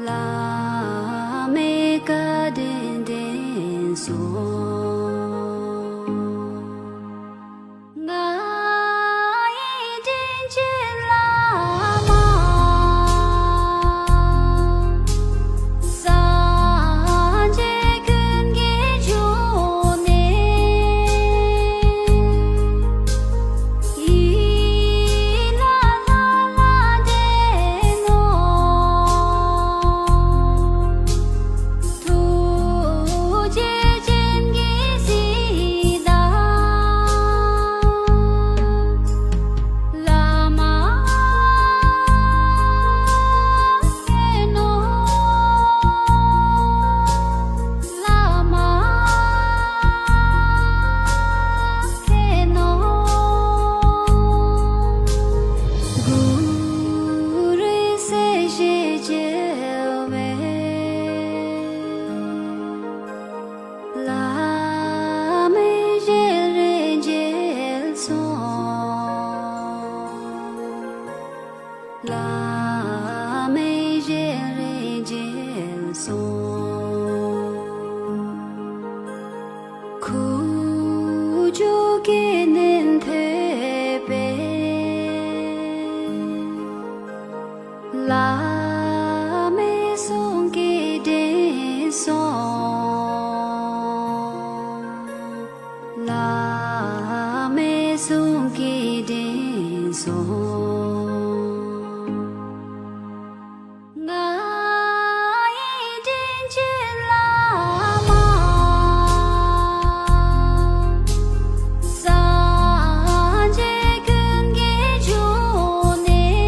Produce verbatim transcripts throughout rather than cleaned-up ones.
བླ་མའི་བཀའ་དྲིན་དྲན་སོང་། ང་ཡི་དྲིན་ཅན་བླ་མ། སངས་རྒྱས་ཀུན་གྱི་འབྱུང་གནས། ཡིད་ལ་ལྷ་ལ་འདྲེན་ནོ། ཐུགས་རྗེ་ཅན་གྱི་གཟི་བདག་བླ་མ་མཁྱེན་ནོ། བླ་མ་མཁྱེན་ནོ། གུ་རུའི་སྲས་ཞེས་བགྱི་བས། བླ་མའི་ཞལ་རས་མཇལ་སོང་། བླ་མའི་ཞལ་རས་མཇལ་སོང་། ཁུ་བྱུག་གི་ནན་ཐོས་པས། བླ་མའི་གསུང་གིས་དྲན་སོང་། བླ་མའི་གསུང་གིས་དྲན་སོང་། ང་ཡི་དྲིན་ཅན་བླ་མ། སངས་རྒྱས་ཀུན་གྱི་འབྱུང་གནས།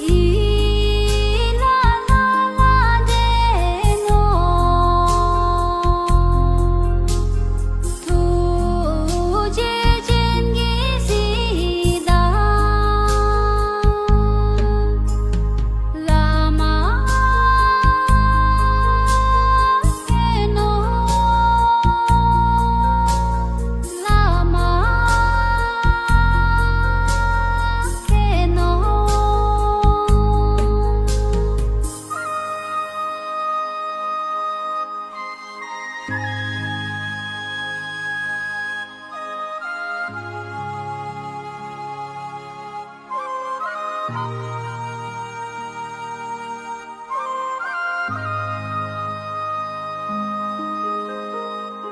ཡིད་ལ་ལྷ་ལ་འདྲེན་ནོ། ཐུགས་རྗེ་ཅན་གྱི་གཟི་བདག་བླ་མ་མཁྱེན་ནོ། བླ་མ་མཁྱེན་ནོ།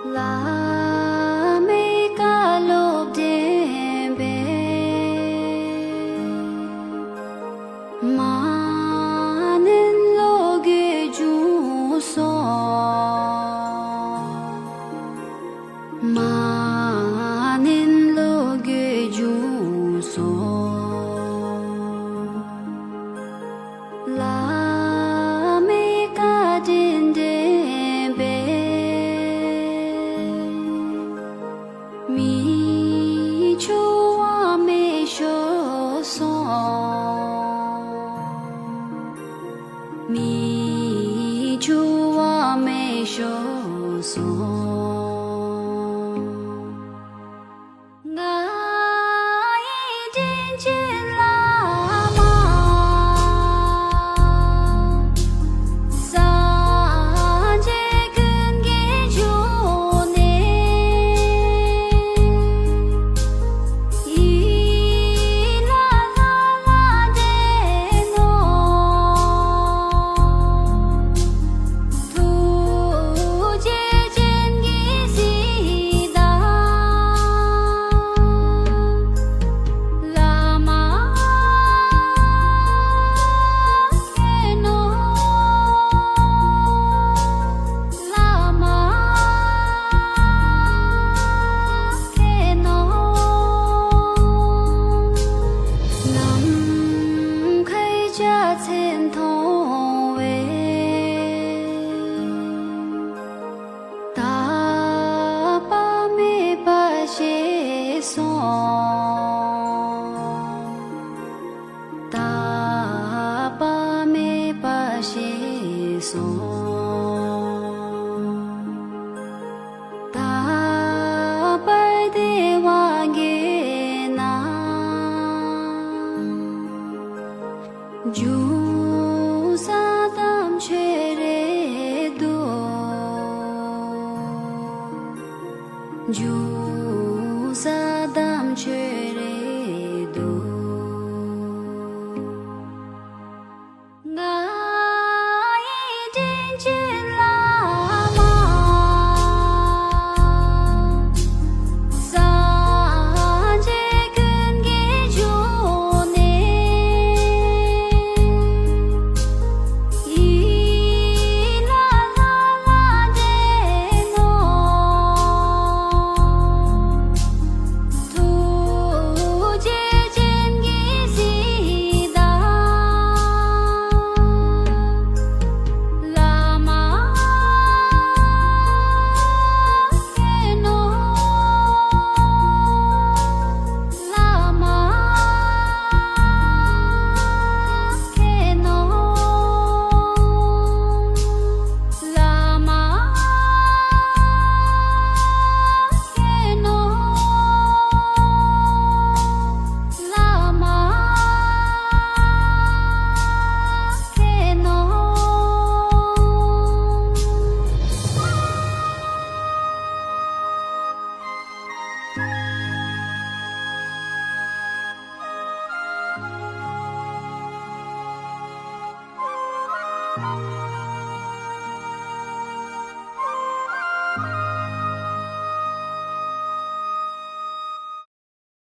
བླ་མའི་བཀའ་སློབ་དྲན་པས། མ་ཎི་བློ་གྲོས་འབྱུང་སོང་། མ་ཎི་བློ་གྲོས་འབྱུང་སོང་། བླ་མའི་བཀའ་དྲིན་དྲན་པས། མིག་ཆུ་དབང་མེད་ཤོར་སོང་། མིག་ཆུ་དབང་མེད་ཤོར་སོང་། ང་ཡི་དྲིན་ཅན་བླ་མ། སངས་རྒྱས་ཀུན་གྱི་འབྱུང་གནས། ཡིད་ལ་ལྷ་ལ་འདྲེན་ནོ། ཐུགས་རྗེ་ཅན་གྱི་གཟི་བདག་བླ་མ་མཁྱེན་ནོ། བླ་མ་མཁྱེན་ནོ། ནམ་མཁའི་འཇའ་ཚོན་མཐོང་བས། དག་པ་མེད་པར་ཤེས་སོང་། དག་པ་མེད་པར་ཤེས་སོང་། དག་པར་བདེ་བ་འགོད་ན། འབྱུང་ས་དམ་ཆོས་རེད་དོ། འབྱུང་ས་དམ་ཆོས་རེད་དོ། ང་ཡི་དྲིན་ཅན་བླ་མ། སངས་རྒྱས་ཀུན་གྱི་འབྱུང་གནས། ཡིད་ལ་ལྷ་ལ་འདྲེན་ནོ། ཐུགས་རྗེ་ཅན་གྱི་གཟི་མདངས། བླ་མ་མཁྱེན་ནོ། བླ་མ་མཁྱེན་ནོ། བླ་མ་མཁྱེན་ནོ། བླ་མ་མཁྱེན་ནོ།